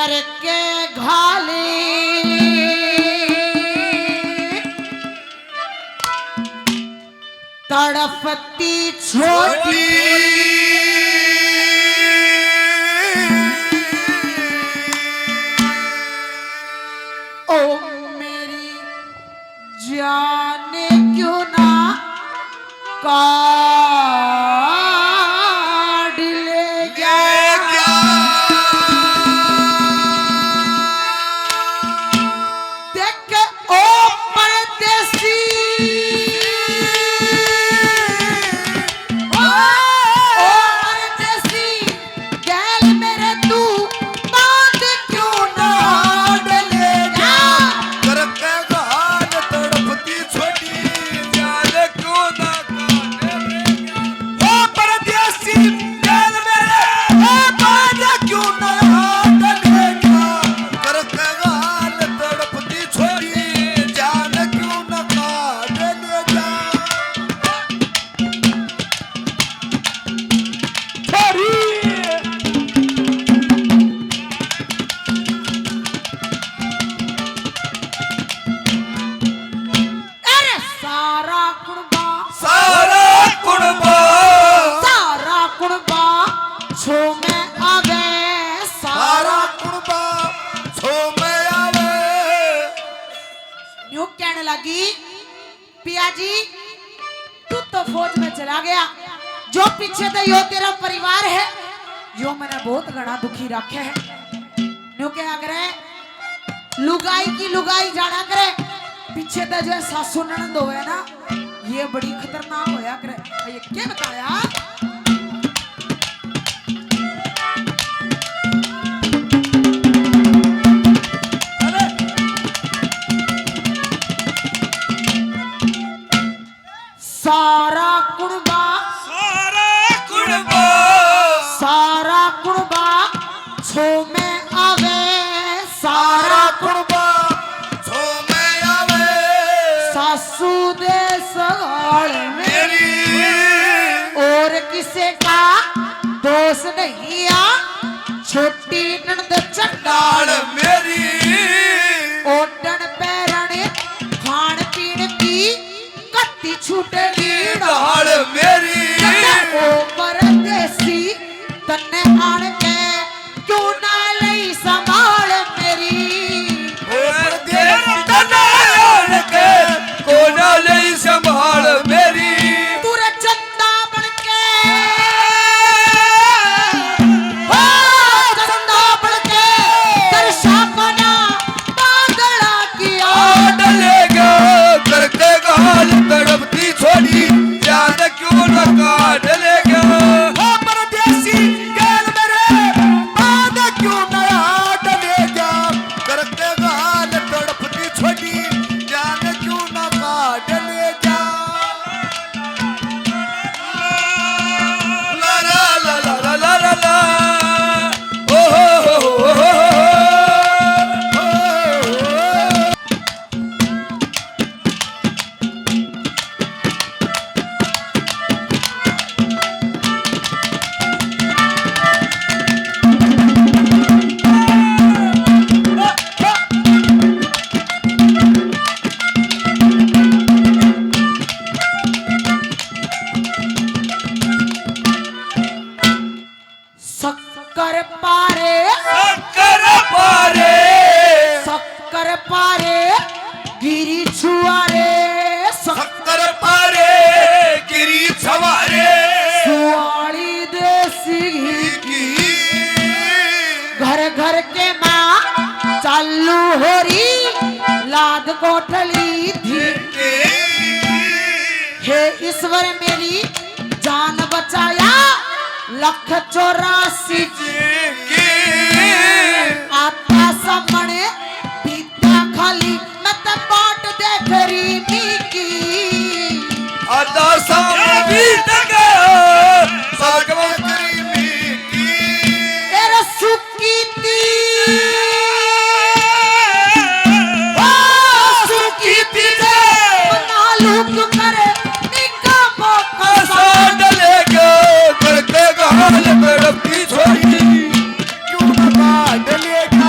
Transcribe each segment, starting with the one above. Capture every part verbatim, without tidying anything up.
करके घाली तड़पती छोटी। ओ मेरी जान क्यों ना काढ़ ले गया। देख ओ परदेसी, ओ, ओ परदेसी, गैल मेरे तू बांध क्यों ना डले जा। करके घाल तड़पती छोटी, जान क्यों ना काढ़ ले जा। ओ परदेसी, गैल मेरे, ओ बांध क्यों ना डले जा। करके घाल तड़पती छोटी, जान क्यों ना काढ़ ले जा। छोरी। अरे सारा कुणबा, सारा कुणबा, सारा कुणबा छो में आवे, सारा सारा कुणबा छो में आवे। न्यू कहने लगी, पिया जी, तू तो फौज में चला गया, जो पीछे तो यो तेरा परिवार है, यो मैंने बहुत घना दुखी रखे है। न्यू क्या करे, लुगाई की लुगाई जाना करे, पीछे तो जो सासू ननद होवे ना, ये बड़ी खतरनाक होया करे। ये क्या बताया? सारा कुणबा, सारा कुणबा, सारा कुणबा छो में आवे, सारा सारा कुणबा छो में आवे। सासू दे सवाल मेरी मेरी और किसे का दोष नहीं आ, छोटी ननद चंडाल नाल मेरी ओढ़न पैरण खान पीन की कत्ती छूटेगी नाल मेरी। ओ परदेसी, तन्ने आण के क्यों ना लई संभाल मेरी। ओ परदेसी, तन्ने आण के क्यों ना लई संभाल मेरी। तू रे चंदा बन के, ओ चंदा बन के, दर्शा को ना बादला की आड़ ले गया, करके घाल तड़पती छोड़ी, जान क्यों ना काढ़ ले गया। ओ परदेसी, गैल मेरे बांध क्यों ना आड़ ले गया, करके घाल तड़पती छोड़ी, जान क्यों ना काढ़ ले गया। ला ला ला ला ला ला ला। ओ हो हो हो हो हो। शक्कर पारे, शक्कर पारे, शक्कर पारे, गिरी छुआरे, शक्कर पारे, गिरी छुआरे। सुआली देसी घी की घर घर के माँ चालू हो रही, लाद कोठली थी। हे ईश्वर मेरी जान बचाया, लख चौरासी जी की। आता सामने पीता खाली, मैं तो बाट देख रही मी की। आता सामने पीता गया, सागवा करी मी की। तेरा सुख कीती। ओ सुखी पीछे बना लूं क्यों करे निका मौका साथ लेके करके घाल तड़पती छोरी। क्यों ना काट लेगा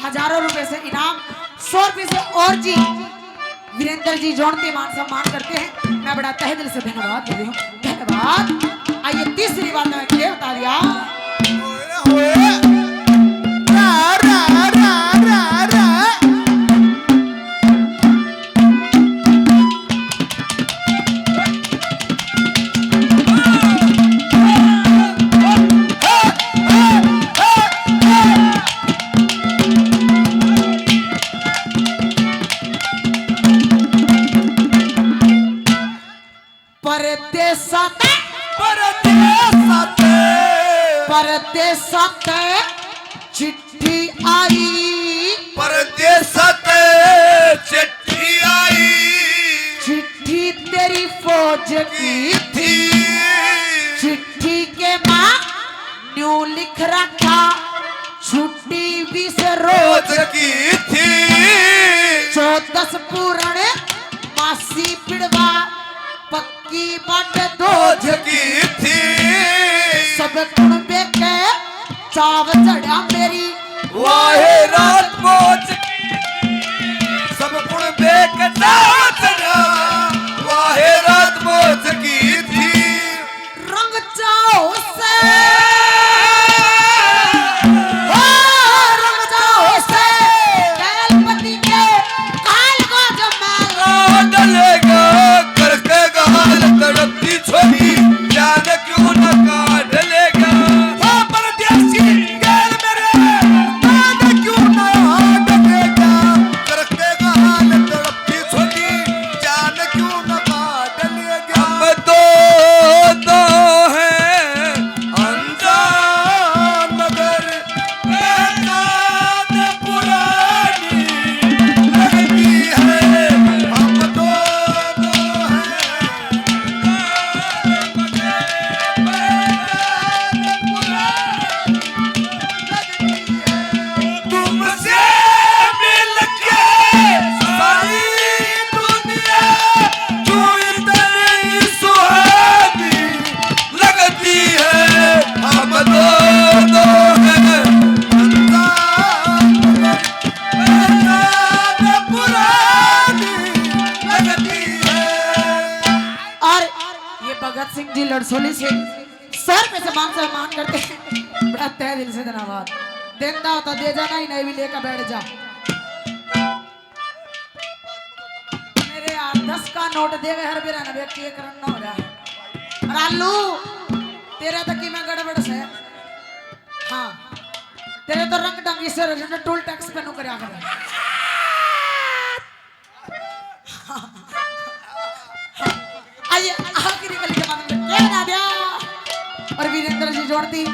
हजारों रुपए से इनाम, सौ रुपए से और जी वीरेंद्र जी जोड़ते मान सम्मान करते हैं। मैं बड़ा तहे दिल से धन्यवाद दे रही हूँ, धन्यवाद। आइए, तीसरी बात मैं ये बता दिया। परदेसा ते, परदेसा ते, परदेसा ते चिट्ठी आई। परदेसा ते चिट्ठी आई। चिट्ठी तेरी फौज की थी। चिट्ठी के माँ न्यू लिख रखा, छुट्टी बीस रोज की थी। चौदस पूरण मासी पिड़वा, पक्की बाट दोज की थी। सब कुणबे के चाव चढ़ा मेरी, वाहे रात मौज की। सब कुणबे के चाव चढ़ा, वाहे रात मौज की थी। रंग चाओ से, ओ, रंग चाओ से, कैलपति के काल को जमाल। डलेगा करके गाल तड़पती छोरी, जान क्यों न काट लेगा। ओ परदेसी गैर मेरे, जान क्यों न काट लेगा। करके गाल तड़पती छोरी, जान क्यों न काट लेगा। हम दो, दो हैं अनजान मगर पहचान पुरानी लगती है। हम दो, दो हैं अनजान मगर पहचान पुरानी लगती है। तुमसे मिलके सारी दुनिया क्यों इतनी सुहानी लगती है। हम दोनों हैं अनजान, पहचान पुरानी लगती है। और ये भगत सिंह जी लड़सोली से सौ रुपए से मान सम्मान करते हैं। बड़ा तहे दिल से धन्यवाद। देंदा हो तो दे जा, नहीं, नहीं भी लेकर बैठ जा। मेरे यार, दस का नोट देवे हर बेरा ना, बेटी एक रन ना हो रहा है। और आलू, तेरा तो की मैं गड़बड़ से। हाँ, तेरे तो रंग ढंग इसे रजन टोल टैक्स पे नु करया कर। आइए, आखिरी गली जमाने में क्या बना दिया? और वीरेंद्र जी जोड़ती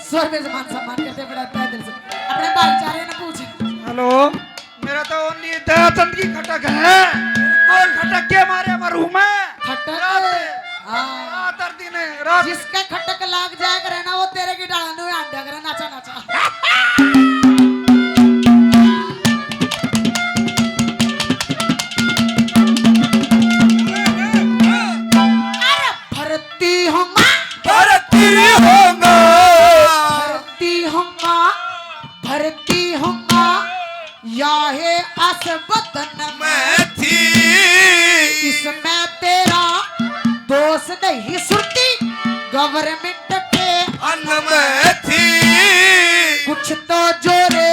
सौ रुपए से मान सम्मान करते, बड़ा तहे दिल से। अपने भाईचारे ने पूछ। हेलो, मेरा तो ओनली दयाचंद की खटक है। और खटक के मारे मरूं मैं। खटक? रात, हाँ। रात और दिन, रात। जिसका खटक लाग जाया करे ना, वो तेरे की डाला नु आंडा करे, नाचा नाचा। अरे भरती हूँ मैं, भरती हूँ मैं, भरती हूँ मैं, भरती हूँ मैं, याहे आस बदन में थी। इसमें तेरा दोष नहीं, सुरती गवर्नमेंट के अन में थी। कुछ तो जोरे